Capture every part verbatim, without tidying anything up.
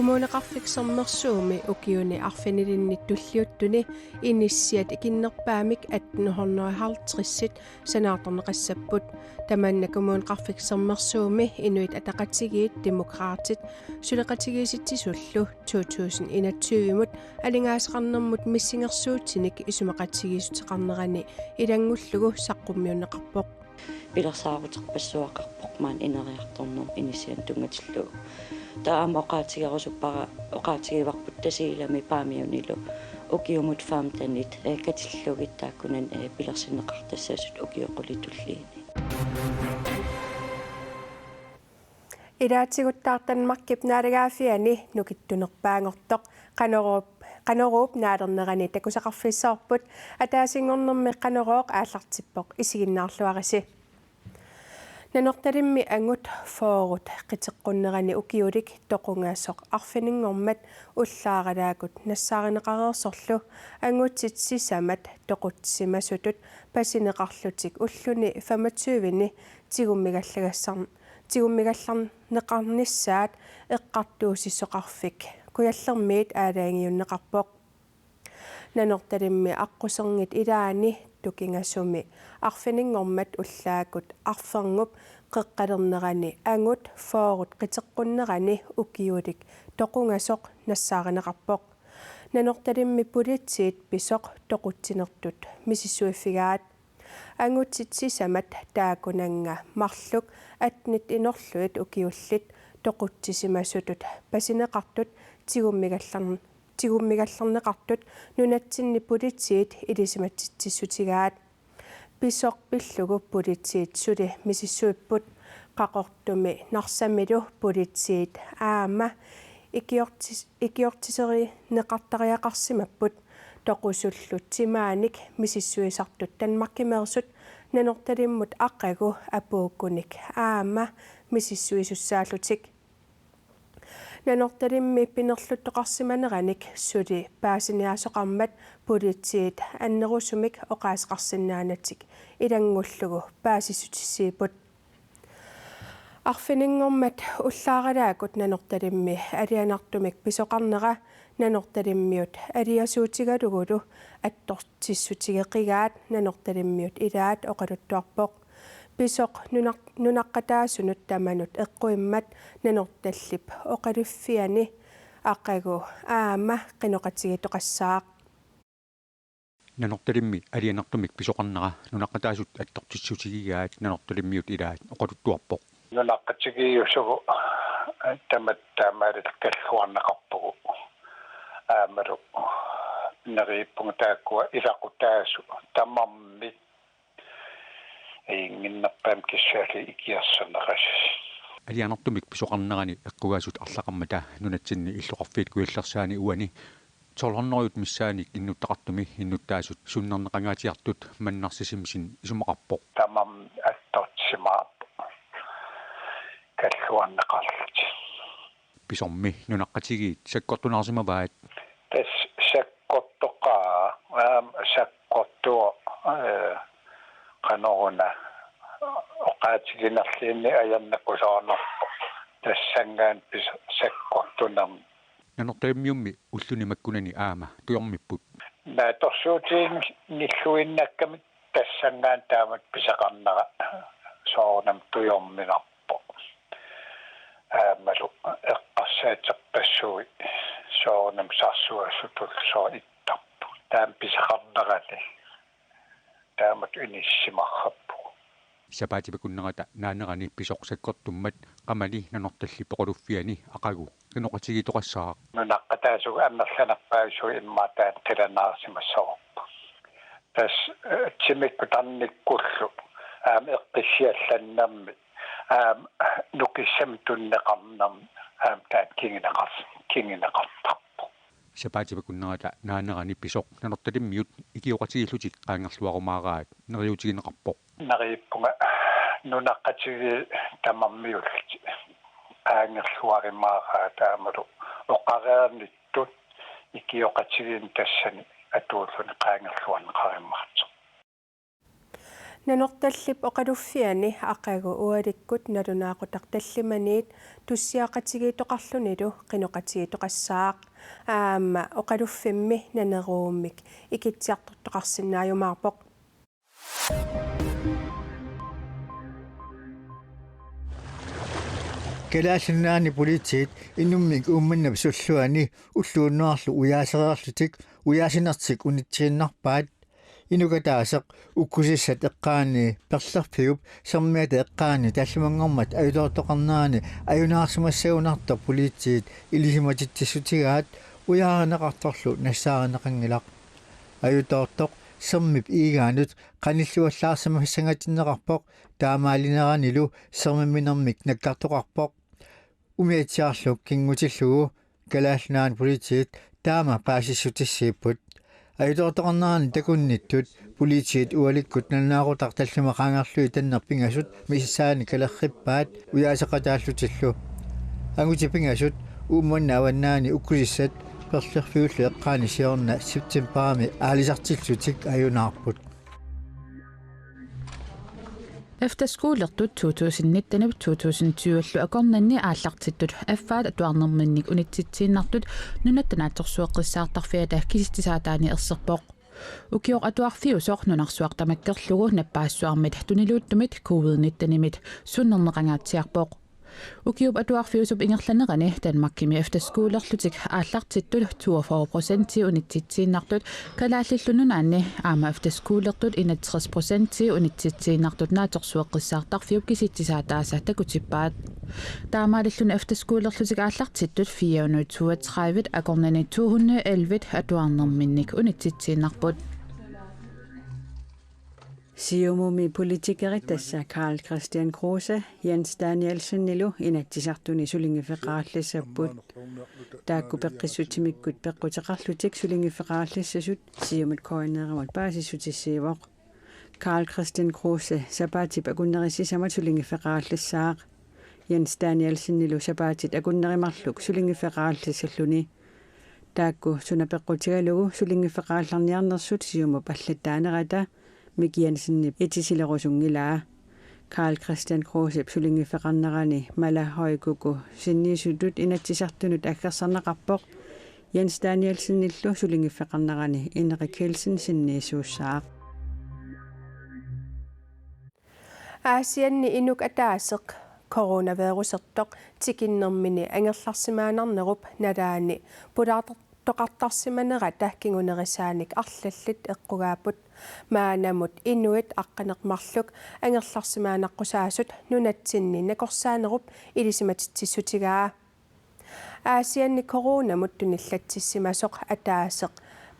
Kommuneqarfik Sermersuumi ukiuni arfinilinni tulliuttuni inissiat ikinnerpaamik attenhundredehalvtredsit sanaartorneqassapput. Tamanna Kommuneqarfik Sermersuumi Inuit Ataqatigiit, Demokraatit suleqatigiissitsisullu to tusind enogtyve-mut aningaasaqarnermut missingersuutinik isumaqatigiissuteqarnerani ilanngullugu saqqummiunneqarpoq. Pilersaaruterpassuaqarpoq maani ineriartornermi inissianik tunngatillugu. Taava aamma oqaatigerusuppara, oqaatigivarput Tasiilami Paamiunilu ukiumut femtenit, eh, katillugit taakkunani, eh, pilersinneqartassasut ukiut qulit tulliini. Ilaatigut taava Danmarkip naalagaaffiani nukittunerpaanngortoq Qanoruup, Qanoruup naalernerani takusaqarfissavarput, ataasinngornermi Qanorooq aallartippoq, isiginnaarluarisi. Nanortalimmi angut fyrret qiteqqunnerani ukiulik toqungasoq arfininngormat ullaaralaakkut nassaarineqareersorlu angutit sisamat toqutsisimasutut pasineqarlutik ulluni femogtyve-ni tigummigallagassan-, tigummigallarneqarnissaat Eqqartuussisoqarfik Kujallermiit aalajangiunneqarpoq. Nanortalimmi aqquserngit ilaanni tukingasumi arfininngormat ullaakkut arferngup qeqqalernerani angut fyrret qiteqqunnerani ukiulik toqungasoq nassaarineqarpoq. Nanortalimmi politiit pisoq toqutsinertut misissuiffigaat. Angutit sisamat taakkunannga marluk attenit inorlugit ukiullit toqutsisimasutut pasineqartut tigummigallarn-, tigummigallarneqartut nunatsinni politiit ilisimatitsissutigaat. Pisoq pillugu politiit suli misissuipput. Qaqortumi Narsamilu politiit aamma ikiortis-, ikiortiserineqartariaqarsimapput. Toqusullu timaanik misissuisartut Danmarkimeersut Nanortalimmut aqagu apuukkunik aamma misissuisussaallutik. Nanortalimmi pinerluttoqarsimaneranik suli paasiniaasoqarmat politiit annerusumik oqaaseqarsinnaanatik ilanngullugu paasissutissiipput. Arfininngormat ullaaralaakkut Nanortalimmi alianartumik pisoqarnera Nanortalimmiut aliasuutigalugulu attortissutigeqigaat Nanortalimmiut ilaat oqaluttuarpoq. Pisoq nunar-, nunaqqataasunut tamanut eqquimmat Nanortallip Oqaluffiani aqagu aamma qinoqatigiittoqassaaq. Nanortalimmi alianartumik pisoqarnera nunaqqataasut attortissutigigaat Nanortalimmiut ilaat oqaluttuarpoq. Nunaqqatigiiusugut tamatta taamaalilluta kalluarneqarpugut. Aammalu neriuppunga taakkua ilaqutaasut tamarmik ajunngitsunnginnerpaamik kisianni ikiorserneqasut. Alianartumik pisoqarnerani eqqugaasut arlaqarmata nunatsinni illoqarfiit Kujallersaani uani tolv hundrede missaannik innuttaqartumi innuttaasut sunnerneqangaatsiartut Mannar Sisimiuni isumaqarpoq. Tamarmik attortissimaarput kalluarneqarlutik. Pisormi nunaqqatigiit sakkortunaarsimavaat. Tassa sakkortoqaaq, aamma sakkortuvoq, eh, qanoruna oqaatiginerluunniit ajornakusoornerpoq. Tassanngaanniit pisoq sakkortunermi. Nanortalimmiummi ulluni makkunani aamma tujormipput. Naatsorsuutiginnilluinnakkamik tassanngaanniit taamatut pisaqarnera soorunami tujorminarpoq. Aammalu eqqarsaaterpassuit soorunami sarsuassutullu soorlu ittarput. Taama pisaqarnerani taamatut inissisimaqarpugut. Sapaatip akunnerata naanerani pisoq sakkortummat qamani Nanortallip Oqaluffiani aqagu qinoqatigiittoqassaaq. Nunaqqataasut amerlanerpaasut immaqa taanna qilanaarsimassavarput. Tassa, eh, timikkut tarnikkullu aamma eqqissiallannermi aamma nukissamik tunineqarnermi aamma taanna kinguneqar-, kinguneqartarpoq. Sapaatip akunnerata naanerani pisoq Nanortalimmiut ikioqatigiillutik qaangerluarumaaraat neriuutigineqarpoq. Neriuppunga nunaqqatigiit tamarmiullutik qaangerluarumaaraat aammalu oqareernittut ikioqatigiinneq tassani atuulluni qaangerluarneqarumaartoq. Nanortallip oqaluffiani aqagu ualikkut nalunaaqutaq tallimaniit tussiaqatigiittoqarlunilu qinoqatigiittoqassaaq. Aamma oqaluffimmi naneruummik ikitsiartortoqarsinnaajumaarpoq. Kalaallit Nunaanni politiit inummik Uummannap sulluani ulluunnuarlu ujaaseriarlutik ujaasinertik unitsiinnarpaat. Inuk ataaseq ukkusissat eqqaani perlerfiup sermiata eqqaani tallimanngormat ajutoortoqarnerani ajunaarsimassagunartoq politiit ilisimatitsissutigaat ujaarineqartorlu nassaarineqanngilaq. Ajutoortoq sermip iigaanut qanilluallaarsimassangatinneqarpoq, taamaalineranilu sermiminermik nakkartoqarpoq. Umiatsiarlu kinngutillugu Kalaallit Nunaanni politiit taama paasissutissiipput. Ajutoortoqarnerani takunnittut politiit ualikkut nalunaaqutaq tallimat qaangerlugit tanneq pingasut misissaanni kalerrippaat ujaaseqataallutillu. Angutit pingasut Uummannap avannaani ukkusissat perlerfiullu eqqaani siorna septembarimi aalisartillutik ajunaarput. Efterskolertut to tusind nittenip to tusind tyvellu akornanni aallartittut affaat atuarnerminnik unitsitsiinnartut Nunatta Naatsorsueqqissaartarfiata kisitsisaataani erserpoq. Ukioq atuarfiusoq nunarsuaq tamakkerlugu nappaassuarmit tuniluuttumit covid nittenimit sunnerneqangaatsiarpoq. Ukiup atuarfiusup ingerlanerani Danmarkimi efterskolerlutik aallartittut toogfyrre procentii unitsitsiinnartut Kalaallit Nunaanni aamma efterskolertut enogtres procentii unitsitsiinnartut Naatsorsueqqissaartarfiup kisitsisaataasa takutippaat. Taamaalilluni efterskolerlutik aallartittut fire hundrede toogtredive akornanni to hundrede elleve atuarnerminnik unitsitsiinnarput. Siumumi politikerit, tassa Karl-Kristian Kruse Jens Danielsenilu Inatsisartuni sulinngiffeqarallassapput. Taakku peqqissutsimikkut peqquteqarlutik sulinngiffeqarallassasut Siumut K N R-imut paasissutissiivoq. Karl-Kristian Kruse sapaatip akunnerit sisamat sulinngiffeqarallassaaq. Jens Danielsenilu sapaatit akunneri marluk sulinngiffeqarallassalluni. Taakku suna peqqutigalugu sulinngiffeqarallarniarnersut Siumup allattaanerata Miki Jensenip itisilerusunngilaa. Karl-Kristian Krusep sulinngiffeqarnerani Mala Høy Kúko sinniisutut Inatsisartunut aggersarneqarpoq. Jens Danielsenillu sulinngiffeqarnerani Inrik Kielsen sinniisuussaaq. Aasianni inuk ataaseq coronavirusertoq tikinnermini angerlarsimaannarnerup nalaani pulaartoqartarsimanerata kingunerisaanik arlallit eqqugaapput. Maannamut inuit aqqaneq-marluk angerlarsimaannaqqusaasut nunatsinni nakorsaanerup ilisimatitsissutigaa. Aasianni coronamut tunillatsissimasoq ataaseq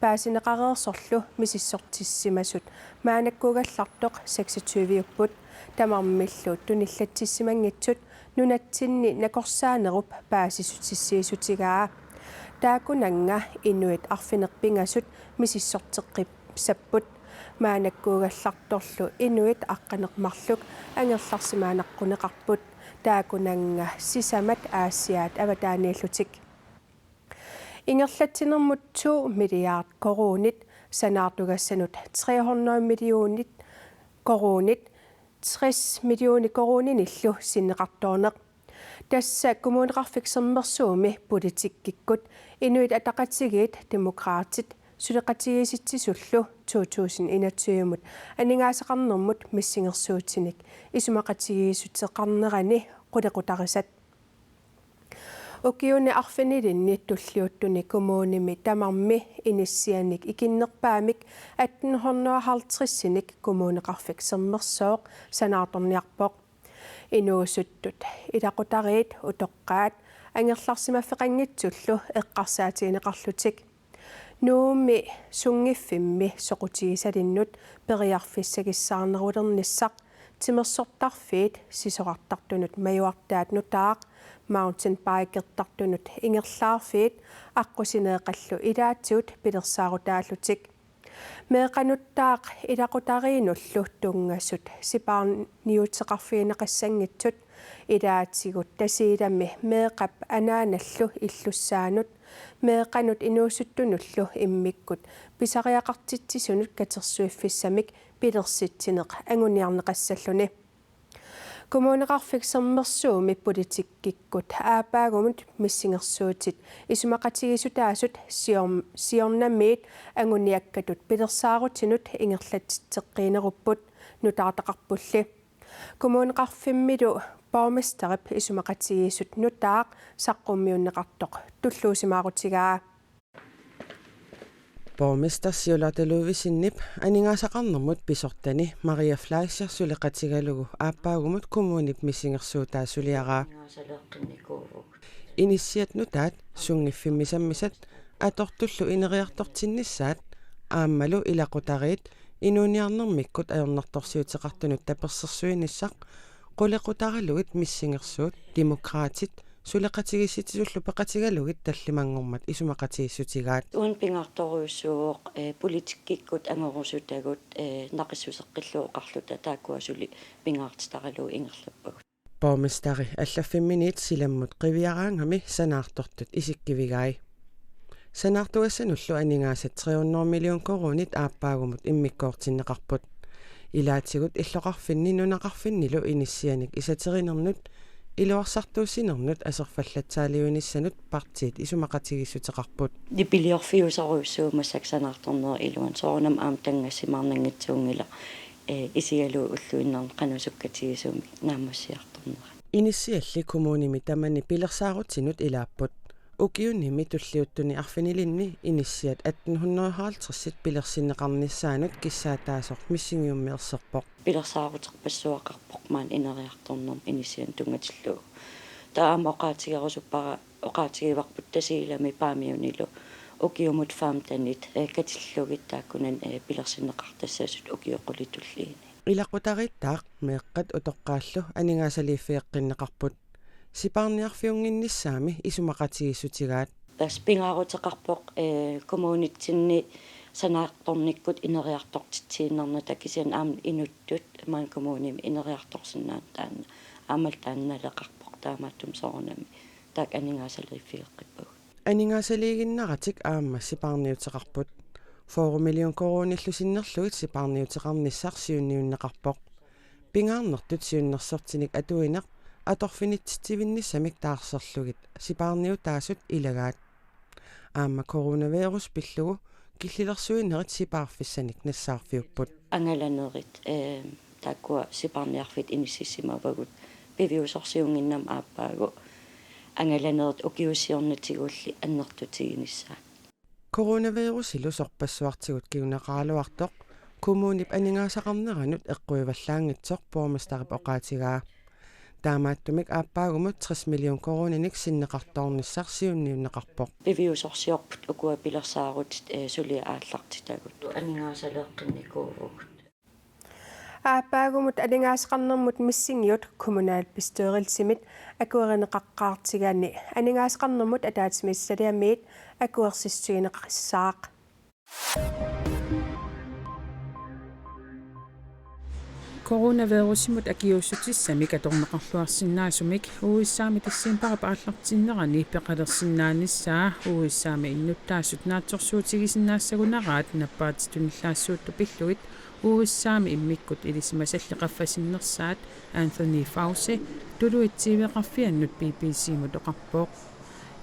paasineqareersorlu misissortissimasut maannakkuugallartoq seksogtyve-upput, tamarmillu tunillatsissimanngitsut nunatsinni nakorsaanerup paasissutissiissutigaa. Taakkunannga inuit arfineq-pingasut misissorteqqippapput. Maannakkuugallartorlu inuit aqqaneq-marluk angerlarsimaannaqquneqarput. Taakkunannga sisamat Aasiaat avataaniillutik. Ingerlatsinermut to milliard koruunit, sanaartugassanut tre hundrede millionit koruunit, tres millioner koruuninillu sinneqartoorneq. Tassa Kommuneqarfik Sermersuumi politikkikkut Inuit Ataqatigiit, Demokraatit suleqatigiissitsisullu to tusind enogtyve-mut aningaasaqarnermut missingersuutinik isumaqatigiissuteqarnerani qulequtarisat. Ukiuni arfinilinni tulliuttuni kommunimi tamarmi inissianik ikinnerpaamik atten hundrede og halvtreds-inik Kommuneqarfik Sermersooq sanaartorniarpoq. Inuusuttut ilaqutariit utoqqaat angerlarsimaffeqanngitsullu eqqarsaatigineqarlutik. Nuummi sunngiffimmi soqutigisalinnut periarfissagissaarnerulernissaq timersortarfiit, sisorartartunut majuartaat nutaaq, mountainbikertartunut ingerlaarfiit aqqusineeqallu ilaatigut pilersaarutaallutik. Meeqqanuttaaq ilaqutariinnullu tunngasut sipaarniuteqarfigineqassanngitsut, ilaatigut Tasiilami meeqqap anaanallu illussaanut, meeqqanut inuusuttunullu immikkut pisariaqartitsisunut katersuiffissamik pilersitsineq anguniarneqassalluni. Kommuneqarfik Sermersuumi politikkikkut aappaagumut missingersuutit isumaqatigiissutaasut siorn-, siornamiit anguniakkatut pilersaarutinut ingerlatsitseqqiinerupput, nutaartaqarpulli. Kommuneqarfimmilu borgmesterip isumaqatigiissut nutaaq saqqummiunneqartoq tulluusimaarutigaa. Borgmester Siullerta Ludvigsenip aningaasaqarnermut pisortani Maria Fleischer suleqatigalugu aappaagumut kommunip missingersuutaa suliaraa. Inissiat nutaat sunngiffimmik sammisat atortullu ineriartortinnissaat aammalu ilaqutariit inuuniarnermikkut ajornartorsiuteqartunut tapersersuinissaq qulequtaralugit missingersuut Demokraatit suleqatigiissitisullu peqatigalugit tallimanngormat isumaqatigiissutigaat. Uani pingaartorujussuuvoq, eh, politikkikkut angorusutagut, eh, naqissuseqqillugu oqarluta taakkua suli pingaartitaralugu ingerlappagut. Borgmesteri allaffimminiit silammut qiviaraangami sanaartortut isikkivigai. Sanaartugassanullu aningaasat tre hundrede million koruunit aappaagumut immikkoortinneqarput. Ilaatigut illoqarfinni nunaqarfinnilu inissianik isatinernut iluarsartuussinernut aserfallatsaaliuinissanut partiit isumaqatigiissuteqarput. Nipiliorfiusorujussuuvoq massakkut sanaartornerup iluani, soorunami aamma tanngassimaarnanngitsuunngilaq, eh, isigalugu ulluinnarni qanoq sukkatigisumik naammassiartornerani. Inissialli kommunimi tamani pilersaarutinut ilaapput. Ukiunimi tulliuttuni arfinilinni inissiat atten hundrede og halvtreds pilersinneqarnissaannut kissaataasoq missingiummeerserpoq. Pilersaaruterpassuaqarpoq maani ineriartornermi inissianik tunngatillugu. Taava aamma oqaatigerusuppara, oqaatigivarput Tasiilami Paamiunilu ukiumut femtenit, eh, katillugit taakkunani, eh, pilersinneqartassasut ukiut qulit tulliini. Ilaqutariittaaq meeqqat utoqqaallu aningaasaliiffigeqqinneqarput. Sipaarniarfiunnginnissaami isumaqatigiissutigaat. Tassa pingaaruteqarpoq, eh, kommunitsinni sanaartornikkut ineriartortitsiinnarnata, kisianni aamma inuttut maani kommunimi ineriartorsinnaanata taanna. Aammalu taanna naleqarpoq, taamaattumik soorunami taakku aningaasaliiffigeqqippagut. Aningaasaliiginnaratik aamma sipaarniuteqarput. Fyrre million koruunillu sinnerlugit sipaarniuteqarnissaq siunniunneqarpoq. Pingaarnertut siunnersortinik atuineq atorfinitsitsivinnissamik taarserlugit sipaarniutaasut ilagaat. Aamma coronavirus pillugu killilersuinerit sipaarfissanik nassaarfiupput. Angalanerit, eh, taakkua sipaarniarfiit inississimavagut, piviusorsiunnginnami aappaagu angalanerit ukiut siornatigulli annertutiginissaat. Coronavirusilu sorpassuartigut kinguneqaraluartoq kommunip aningaasaqarneranut eqquivallaanngitsoq borgmesterip oqaatigaa. Taamaattumik aappaagumut tres million koruuninik sinneqartoornissaq siunniunneqarpoq. Piviusorsiorput ukua pilersaarutit, eh, suli aallartitagut. Aningaasaleeqqinnikuuvugut. Aappaagumut aningaasaqarnermut missingiut kommunalbestyrelsimit akuerineqaqqaartigaanni aningaasaqarnermut ataatsimiititaliamiit akuersissutigineqassaaq. Coronavirusimut akiuussutissamik atorneqarluarsinnaasumik U S A-mi decembarip aallartinnerani peqalersinnaanissaa U S A-mi innuttaasut naatsorsuutigisinnaassagunaraat nappaatitut tunnillaassuuttut pillugit U S A-mi immikkut ilisimasallit qaffasinnersaat Anthony Fauci tuluit T V-qarfiannut B B C-mut oqarpoq.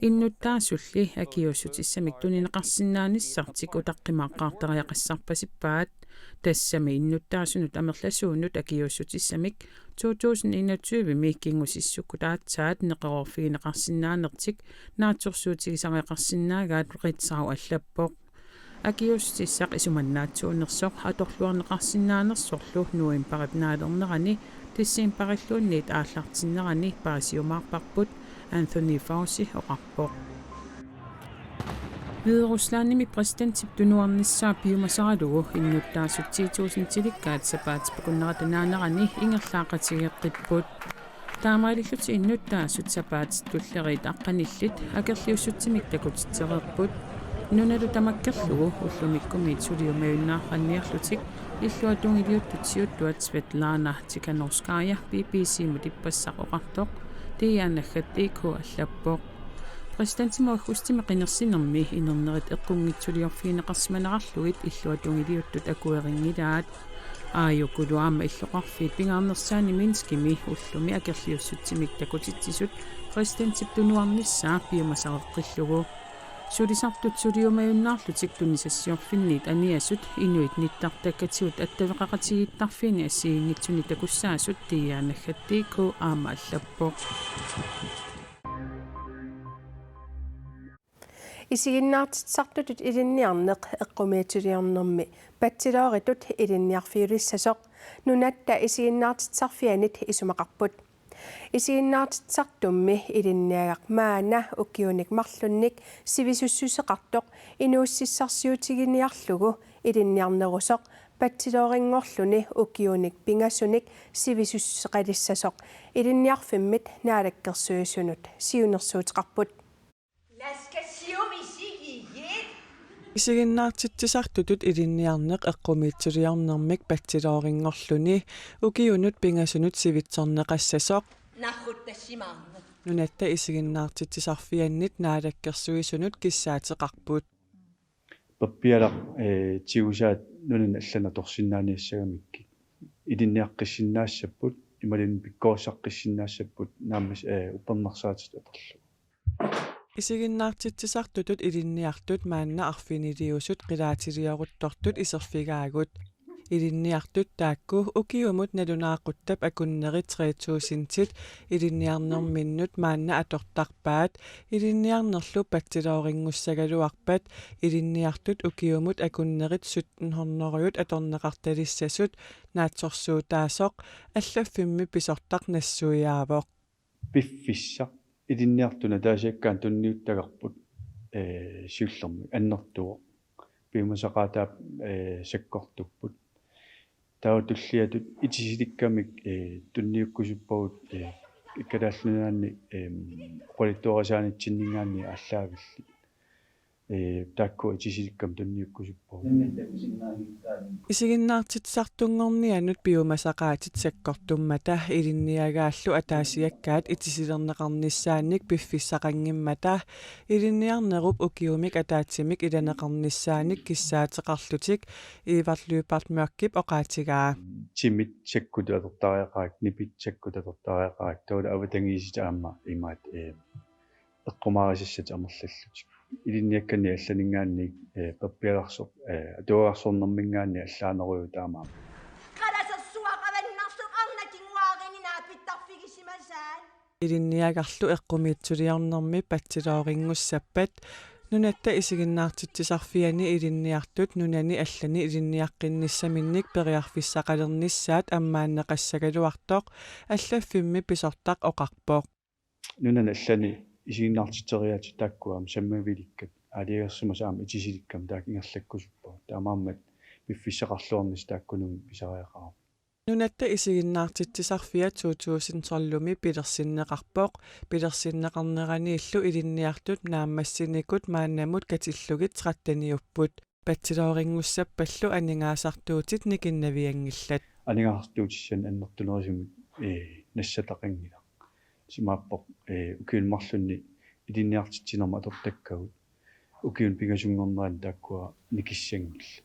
Innuttaasulli akiuussutissamik tunineqarsinnaanissartik utaqqimaaqqaartariaqassarpasippaat. Tassami innuttaasunut amerlasuunut akiuussutissamik to tusind enogtyve-mi kingusissukkut aatsaat neqeroorfigineqarsinnaanertik naatsorsuutigisariaqarsinnaagaat Ritzau allappoq. Akiuussutissaq isumannaatsuunersoq atorluarneqarsinnaanersorlu novembarip naalernerani decembarilluunniit aallartinnerani paasiumaarparput, Anthony Fauci oqarpoq. Hvideruslandimi præsidentip tunuarnissaa piumasaralugu innuttaasut ti tusindilikkaat sapaatip akunnerata naanerani ingerlaaqatigeqqipput. Taamaalillutik innuttaasut sapaatip tulleriit aqqanillit akerliussutsimik takutitsereerput. Nunalu tamakkerlugu ullumikkumiit suliumajunnaarniarlutik illuatungiliuttut siuttuat Svetlana Tikhanovskaya B B C-mut ippassaq oqartoq, D R naggat D K allappoq. Præsidentimut aggustimi qinersinermi inernerit eqqunngitsuliorfigineqarsimanerarlugit illuatungiliuttut akuerinngilaat. Aajukulu aamma illoqarfiit pingaarnersaanni Minskimi ullumi akerliussutsimik takutitsisut præsidentip tunuarnissaa piumasareqqillugu. Sulisartut suliumajunnaarlutik tunisassiorfinniit aniasut inuit nittartakkatigut attaveqaqatigiittarfiini assigiinngitsuni takussaasut Diana Khattiku aamma allappoq. Isiginnaartitsisartutut ilinniarneq eqqumiitsuliornermi bachelorertut ilinniarfiulissasoq Nunatta Isiginnaartitsisarfianit isumaqarput. Isiginnaartitsisartummi ilinniagaq maanna ukiunik marlunnik sivisussuseqartoq inuussutissarsiutiginiarlugu ilinniarnerusoq bachelorinngorluni ukiunik pingasunik sivisussuseqalissasoq ilinniarfimmit naalakkersuisunut siunnersuuteqarput. Laskasium isigiit. Isiginnaartitsisartutut ilinniarneq eqqumiitsuliornermik bachelorinngorluni ukiunut pingasunut sivitsorneqassasoq Narruttassimaarneq. Nunatta Isiginnaartitsisarfiannit naalakkersuisunut kissaateqarput. Perpialaq, eh, tigusaat nunani allani atorsinnaaniassagamikkit. Ilinniaqqissinnaassapput, imaluunniit pikkorissaqqissinnaassapput, naammas, eh, uppernarsaatit atorlugu. Isiginnaartitsisartutut ilinniartut maanna arfiniliusut qilaatilioruttortut iserfigaagut. Ilinniartut taakku ukiumut nalunaaquttap akunnerit tre tusindit ilinniarnerminnut maanna atortarpaat, ilinniarnerlu bachelorinngussaagaluarpat ilinniartut ukiumut akunnerit sytten hundrede atorneqartalissasut naatsorsuutaasoq allaffimmi pisortaq nassuiaavoq. Piffissaq ilinniartut ataasiakkaat tunniuttagarput, eh, siullermik annertuvoq. Piumasaqaataat, eh, sakkortupput. Taava tulliatut itisilikkami, eh, tunniukkusuppagut, eh, Kalaallit Nunaanni, eh, oqaluttuarisaanitsinninngaanniit aallaavillit. Eh, taakku itisilikkami tunniukkusuppagut. Isiginnaartitsisartunngornianut piumasaqaatit sakkortummata ilinniagaallu ataasiakkaat itisilerneqarnissaannik piffissaqanngimmata ilinniarnerup ukiumik ataatsimik ilaneqarnissaanik kissaateqarlutik Evert Lyberth Mørchip oqaatigaa. Timit sakkut atortariaqaat, nipit sakkut atortariaqaat, taavalu avatangiisit aamma imaat, eh, eqqumaarisassat amerlallutik. Ilinniakkanni allaninngaanniit, eh, perpialarsoq, eh, atuagarsornerminngaanniit allaanerujuuvoq taamaammat. Qalasersuaq avannartoq arnat kinguaarini naapittarfigisimasaat. Ilinniagarlu eqqumiitsuliornermi bachelorinngussappata Nunatta Isiginnaartitsisarfiani ilinniartut nunani allani ilinniaqqinnissaminnik periarfissaqalernissaat ammaanneqassagaluartoq allaffimmi pisortaq oqarpoq. Nunani allani isiginnaartitseriaatsit taakku aamma sammivilikkat aalajangersimasut aamma itisilikkami taakku ingerlakkusuppagut. Taamaammat piffissaqarluarnissaq taakkununnga pisariaqarpoq. Nunatta Isiginnaartitsisarfia to tusind tolvimi pilersinneqarpoq. Pilersinneqarneraniillu ilinniartut naammassinikut maannamut katillugit tretteniupput. Bachelorinngussappallu aningaasartuutit nikinnavianngillat. Aningaasartuutissanik annertunerusumik, eh, nassataqanngilaq. Imaappoq, eh, ukiuni marlunni ilinniartitsinermut atortakkagut ukiuni pingasunngornerani taakkua nikissanngillat.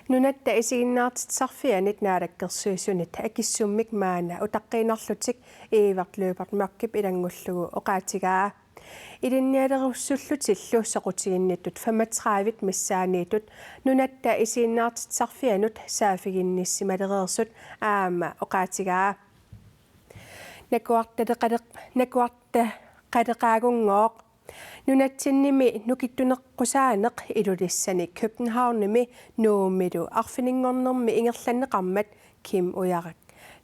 Nunatta Isiginnaartitsisarfianit naalakkersuisunit akissummik maanna utaqqiinnarlutik Evert Lyberth Mørchip ilanngullugu oqaatigaa. Ilinnialerussullutillu soqutiginnittut femogtredive missaanniittut Nunatta Isiginnaartitsisarfianut saaffiginnissimalereersut aamma oqaatigaa. Nakuartaleqaleq-, nakuartaqaleqaagunngooq. Nunatsinnimi nukittuneqqusaaneq Ilulissani Københavnimi Nuummilu arfininngornermi ingerlanneqarmat Kim Ujarak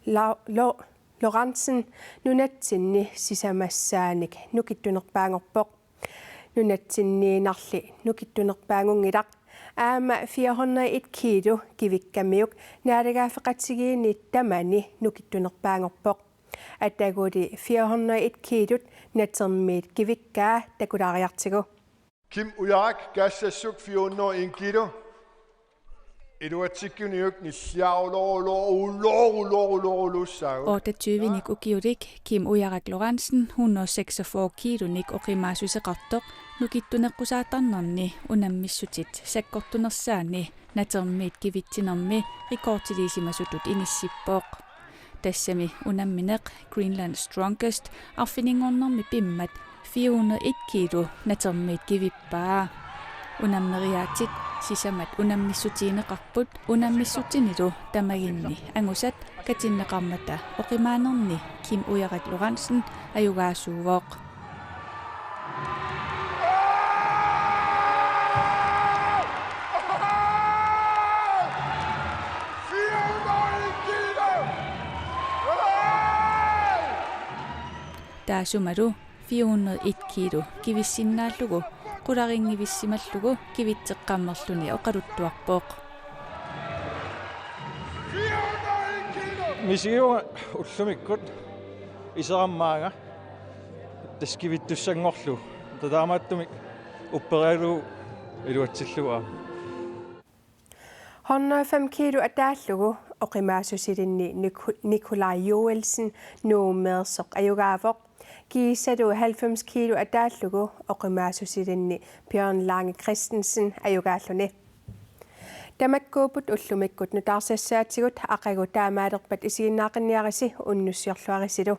La-, Lo-, Lorentzen nunatsinni sisamassaanik nukittunerpaanngorpoq. Nunatsinniinnarli nukittunerpaanngunngilaq. Aamma fire hundrede en kilo kivikkamiuk naalagaaffeqatigiinni tamani nukittunerpaanngorpoq. Ataguli fire hundrede en kilot natermiit kivikkaa takulaariartigu. Kim Ujarak, gassassuk, fire hundrede en kilo. Iluatsikkuniuk nilliarulorulorulorulorulorulussaagut. Otteogtyvenik ukiulik Kim Ujarak Lorentzen, hundrede seksogfyrre kilonik oqimaassuseqartoq, Nukittuneqqusaartarnerni unammissutit sakkortunersaanni natermiit kivitsinermi rekordiliisimasutut inissippoq. Tassami unammineq Greenland Strongest arfininngornermi pimmat fire hundrede et kilo natermiit kivippaa. Unammeriaatsit sisamat unammissutigineqarput unammissutinilu tamaginni angusat katinneqarmata oqimaanerni Kim Ujarak Lorentzen ajugaasuuvoq. Taassumalu fire hundrede et kilo kivissinnaallugu qularinngivissimallugu kivitseqqammerluni oqaluttuarpoq. Misigivunga ullumikkut iserammaanga tassa kivittussanngorlugu. Taamaattumik upperigalugu iluatsillugu aamma. Hundrede og fem kilo ataallugu oqimaassusilinni Niku-, Nikolaj Joelsen Nuummeersoq ajugaavoq. Kiisalu halvfems kilo ataallugu oqimaassusilinni Bjørn Lange Christensen ajugaalluni. Tamakkuupput ullumikkut nutaarsiassaatigut, aqagu taamaalerpat isiginnaaqinniarisi, unnussiorluarisilu.